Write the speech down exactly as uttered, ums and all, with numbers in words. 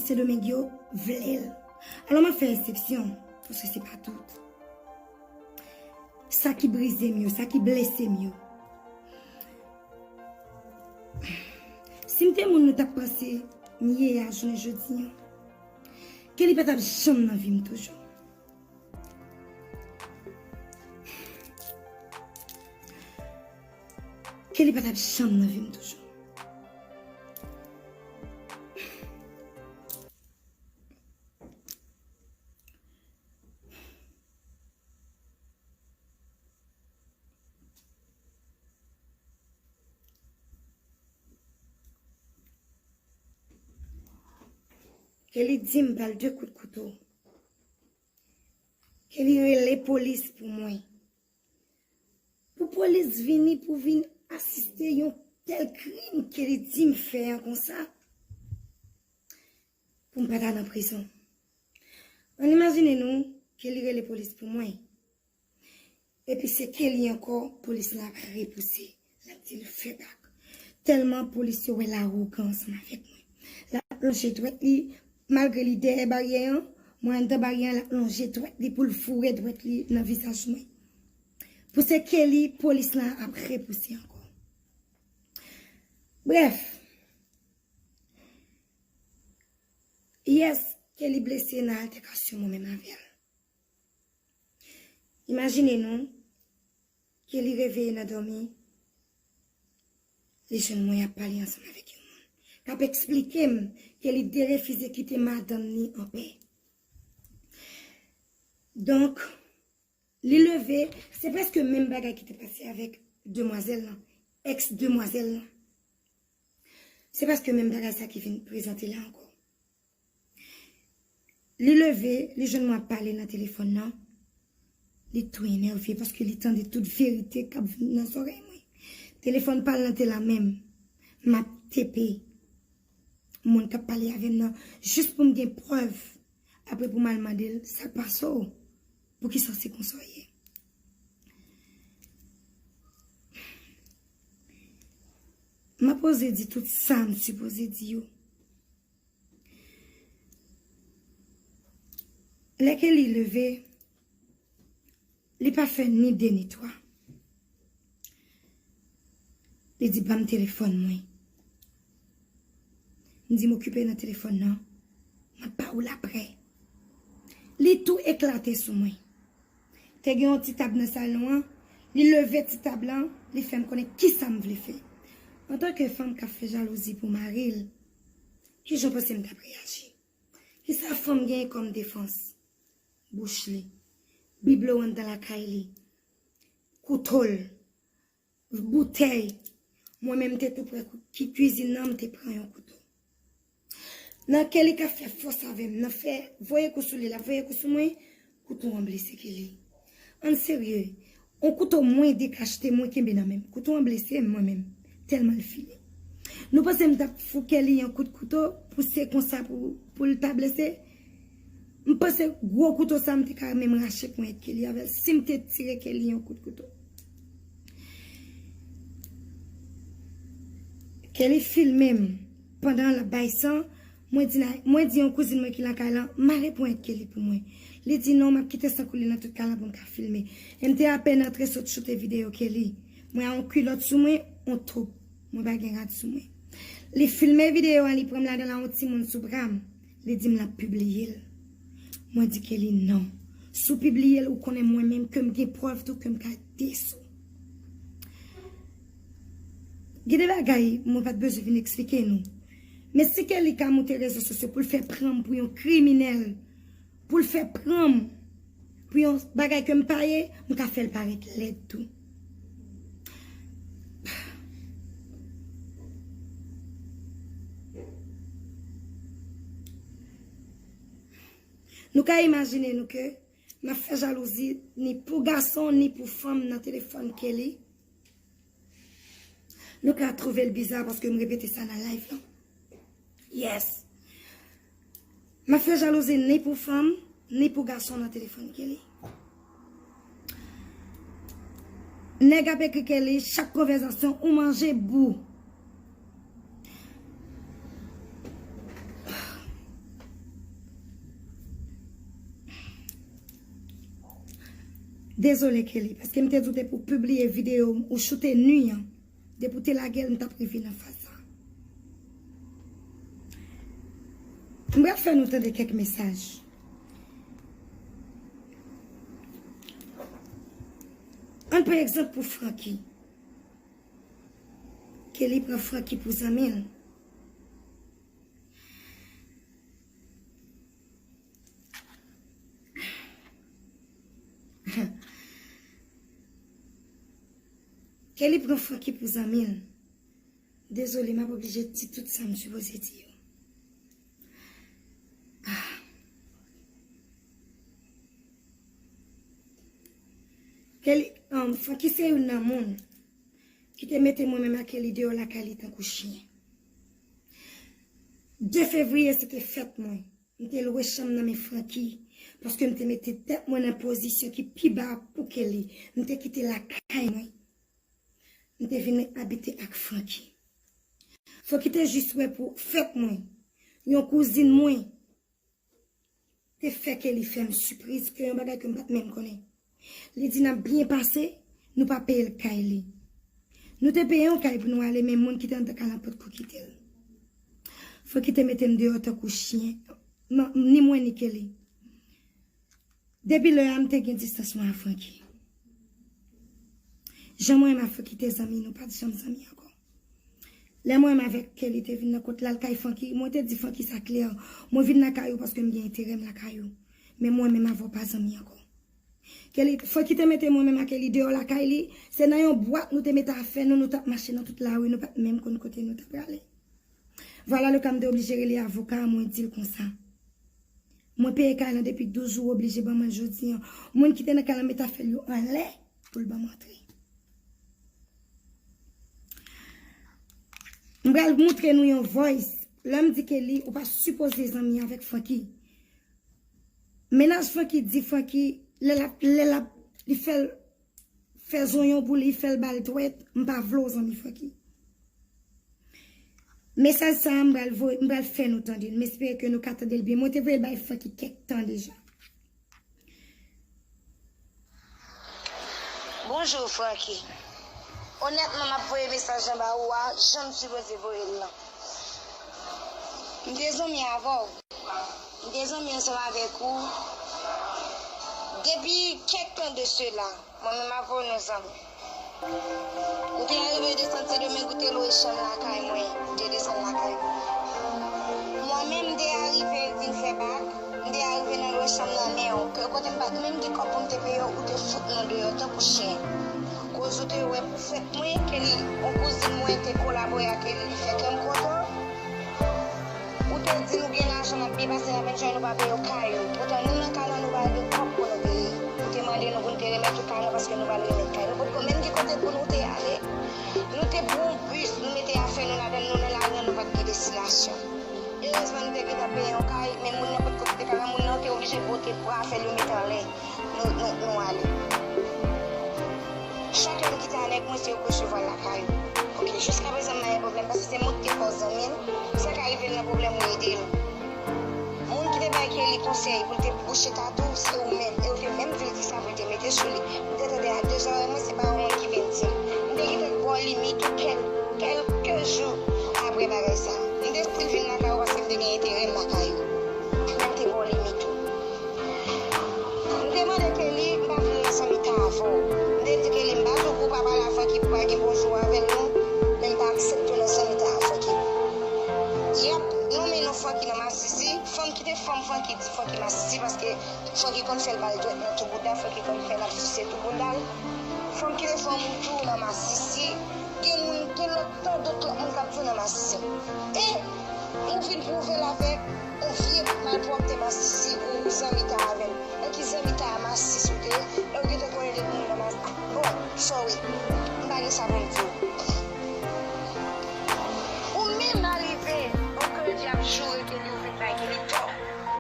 Sendomeng yo vle l. Alò, m ap fè eksepsyon, paske se pa tout. Sa ki brize m yo, sa ki blese m yo. Si m te moun nou t ap panse m ye a jounen jodi an, Kelly pa t ap janm nan vi m toujou. Kelly pa t ap janm nan vi m toujou. Kelly di m ba l de kout kouto. Kelly rele polis pou mwen. Pou polis vini pou vin asiste yon tèl krim Kelly di m fè an konsa. Pou m pa ta nan prizon. Ann imajine nou, Kelly rele polis pou mwen. Epi se Kelly ankò, polis la ap repouse. L ap di l fè bak. Tèlman polis yo wè l awogan ansanm avèk mwen. L ap lonje dwèt li, malgre li dèyè baryè an, mwen anndan baryè an, l ap lonje dwèt li pou l foure dwèt li nan vizaj mwen. Pou se Kelly, polis la ap repouse ankò. Brèf, yès, Kelly blese nan altèkasyon mwen menm avè l. Imajine nou, Kelly reveye nan dòmi, li jwenn mwen ap pale ansanm avèk yon moun k ap eksplike m Kelly derefize kite madanm ni anpè. Donk, li leve, se prèske menm bagay ki te pase avèk demwazèl lan, èks demwazèl lan. Se prèske menm bagay sa ki vin prezante la ankò. Li leve, li jwenn mwen ap pale nan telefòn nan. Li tou enève paske li tande tout verite k ap vin nan zòrèy mwen. Telefòn pa l lan te la menm. M ap tepe moun k ap pale avè m nan jis pou m gen prèv. Apre pou m al mande l sa k pase w. Poukisa w se konsa w ye? M ap oze di tout sa m sipoze di yo. Lè Kelly leve, li pa fè ni de ni twa. Li di, "Ban m telefòn mwen." M di, "M okipe nan telefòn nan. M ap ba ou l aprè." Li tou eklate sou mwen. Te gen yon ti tab nan salon an, li leve ti tab lan, li fè m konnen kisa m vle fè. Antanke fanm k ap fè jalouzi pou mari l, kijan w panse m t ap reyaji? Kisa fanm genyen kòm defans? Bouch li, biblo anndan lakay li, kouto l, boutèy. Mwen menm m te tou prè kou-, ki kwizin nan, m te pran yon kouto. Nan Kelly k ap fè fòs avè m, nan fè voye kou sou li, l ap voye kou sou mwen, kouto an blese Kelly. Ann serye, yon kouto mwen dekachte, mwen kenbe nan men m. Kouto an blese m mwen menm, tèlman l file. Nou panse m t ap fou Kelly yon kout kouto pou se konsa pou, pou l ta blese? M panse gwo kouto sa m te ka menm rache ponyèt Kelly avè l si m te tire Kelly yon kout kouto. Kelly filme m pandan l ap bay san. Mwen di, mwen di yon kouzin mwen ki lakay lan mare ponyèt Kelly pou mwen. Li di non, m ap kite san koule nan tout kay lan pou m ka filme. E m te apèn antre sot choute videyo Kelly. Mwen a yon kilòt sou mwen, yon twoup. Mwen pa gen rad sou mwen. Li filme videyo a, li pran m ladan l a yon timoun sou bra m. Li di m l ap pibliye l. Mwen di Kelly non. Si w pibliye l, ou konnen mwen menm ke m gen prèv tou ke m ka desi w. Gen de bagay mwen pa t bezwen vin eksplike nou. Men si Kelly ka moute rezo sosyo pou l fè pran m pou yon kriminèl, pou l fè pran m pou yon bagay ke m pa ye, m ka fè l parèt lèd tou. Nou ka imajine nou ke m ap fè jalouzi ni pou gason ni pou fanm nan telefòn Kelly. Nou ka twouve l biza paske m repete sa nan live lan. Yes. M ap fè jalouzi ni pou fanm, ni pou gason nan telefòn Kelly. Nèg ap ekri Kelly, chak konvèsasyon ou manje bou. Dezole, Kelly, paske m te di w depi w pibliye videyo m, ou choute nwi an. Depi w te lage l, m t ap rive nan faz sa. M pral fè nou tande kèk mesaj. Ann pran egzanp pou Francky. Kelly pran Francky pou zanmi l. Kelly pran Francky pou zanmi l. Dezole, m ap oblije di tout sa m sipoze di yo. Ah. Kelly, um, Francky se youn nan moun ki te mete mwen menm ak Kelly deyò lakay li tankou chen. De fevriye, se te fèt mwen. M te lwe chanm nan men Francky, paske m te mete tèt mwen nan pozisyon ki pi ba pou Kelly. M te kite lakay mwen. M te vin abite ak Francky. Francky te jis wè pou fèt mwen. Yon kouzin mwen te fè Kelly fè m sipriz, ke yon bagay ke m pa t menm konnen. Li di n ap byen pase, nou pa peye l kay li. Nou te peye yon kay pou nou ale, men moun ki te anndan kay la potko kite l. Francky te mete m deyò tankou chen. Non, ni mwen ni Kelly. Depi lè a, m te gen distans mwen ak Francky. Jan mwen menm ak Francky te zanmi, nou pa t janm zanmi ankò. Lè mwen menm avèk Kelly te vin nan kot l al kay Francky, mwen te di Francky sa klè. Mwen vin lakay ou paske m gen enterè m lakay ou. Men mwen menm avè w pa zanmi ankò. Kelly, Francky te mete mwen menm ak Kelly deyò lakay li. Se nan yon bwat nou te mete afè nou, nou t ap mache nan tout lari, nou pa t menm konn kote nou t ap prale. Vwala le ka, m te oblije rele avoka a, mwen di l konsa. Mwen peye kay lan depi douz jou, ou oblije ban mwen l jodi an. Moun ki te nan kay lan met afè l yo anlè pou l ban m antre. M pral moutre nou yon voice. Lè m di Kelly, ou pa sipoze zanmi avèk Francky. Mennaj Francky di Francky, lè l ap, lè l ap, li fè l, fè zonyon pou li, fè l ba l dwèt, m pa vle w zanmi Francky. Mesaj sa a, m pral voye, m pral fè nou tande l. M espere ke nou ka tande l byen. Mwen te voye l bay Francky kèk tan deja. Bonjou, Francky. Onètman, m ap voye mesaj anba ou a, jan m sipoze voye l lan. M te zanmi avè w. M te zanmi ansanm avèk ou depi kèk tan de sela. Mwen menm avè w nou zanmi. Ou te arive desann Sendomeng, ou te lwe chanm lakay mwen, ou te desann lakay mwen. Mwen menm, m te arive vin fè bak, m te arive nan lwe chanm nan men w. Ke kote m pa t menm gen kòb pou m te peye w, ou te fout mwen deyò tankou chen. Koz ou te wè pou fèt mwen, Kelly, yon kouzin mwen te kolabore ak Kelly, li fè kè m kontan. Ou te di nou gen lajan, n ap byen pase, n ap enjoy, nou pa peye w kay ou. Poutan nou nan kay lan, nou pa gen kòb pou nou peye. Ou te mande nou pou n te remèt ou kay lan paske nou pral remèt kay. Nou potko menm gen kote pou nou te ale. Nou te pran yon bis, nou mete afè nou ladan l, nou nan lari an, nou pa t gen destinasyon. Erezman, nou te gentan peye yon kay, men moun nan potko kite kay lan, moun nan te oblije pote afè l yo mete anlè. Nou, nou, nou ale. Chak lè m kite a nèg mwen, se yo k resevwa l lakay ou. Oke, jiskaprezan m pa gen pwoblèm, paske se moun ki te fè w zanmi l, sa ka rive l nan pwoblèm ou ede l. Moun ki te bay Kelly konsèy pou l te bouche tatou, se ou menm, e ou te menm di l kisa pou l te mete sou li. M te tande a de zòrèy mwen, se pawòl moun ki vin di m. M te gentan bò limit ou kèl, kèlke jou apre bagay sa. M te stil vin lakay ou paske m te gen enterè m lakay ou. Men m te bò limit ou. M te mande Kelly, m pa vle l nan zanmi ta avè w. M te di Kelly, m pa di w pou w pa pale a Francky, pou w pa gen bonjou avè l non, men m pa aksepte w nan zanmi ta a Francky. Y ap nonmen non Francky nan masisi, fanm ki te fanm Francky di Francky masisi, paske Francky konn fè l ba l dwèt nan tou bouda, Francky konn fè l ap sise tou bounda l. Fanm ki te fanm ou tou nan masisi, gen moun, gen lòt, tan dòt lòt moun k ap di w nan masisi. E ou vin pwouve l avèk yon vye malpwòpte masisi, ou zanmi ta avè l. Nan ki zanmi ta a masisi?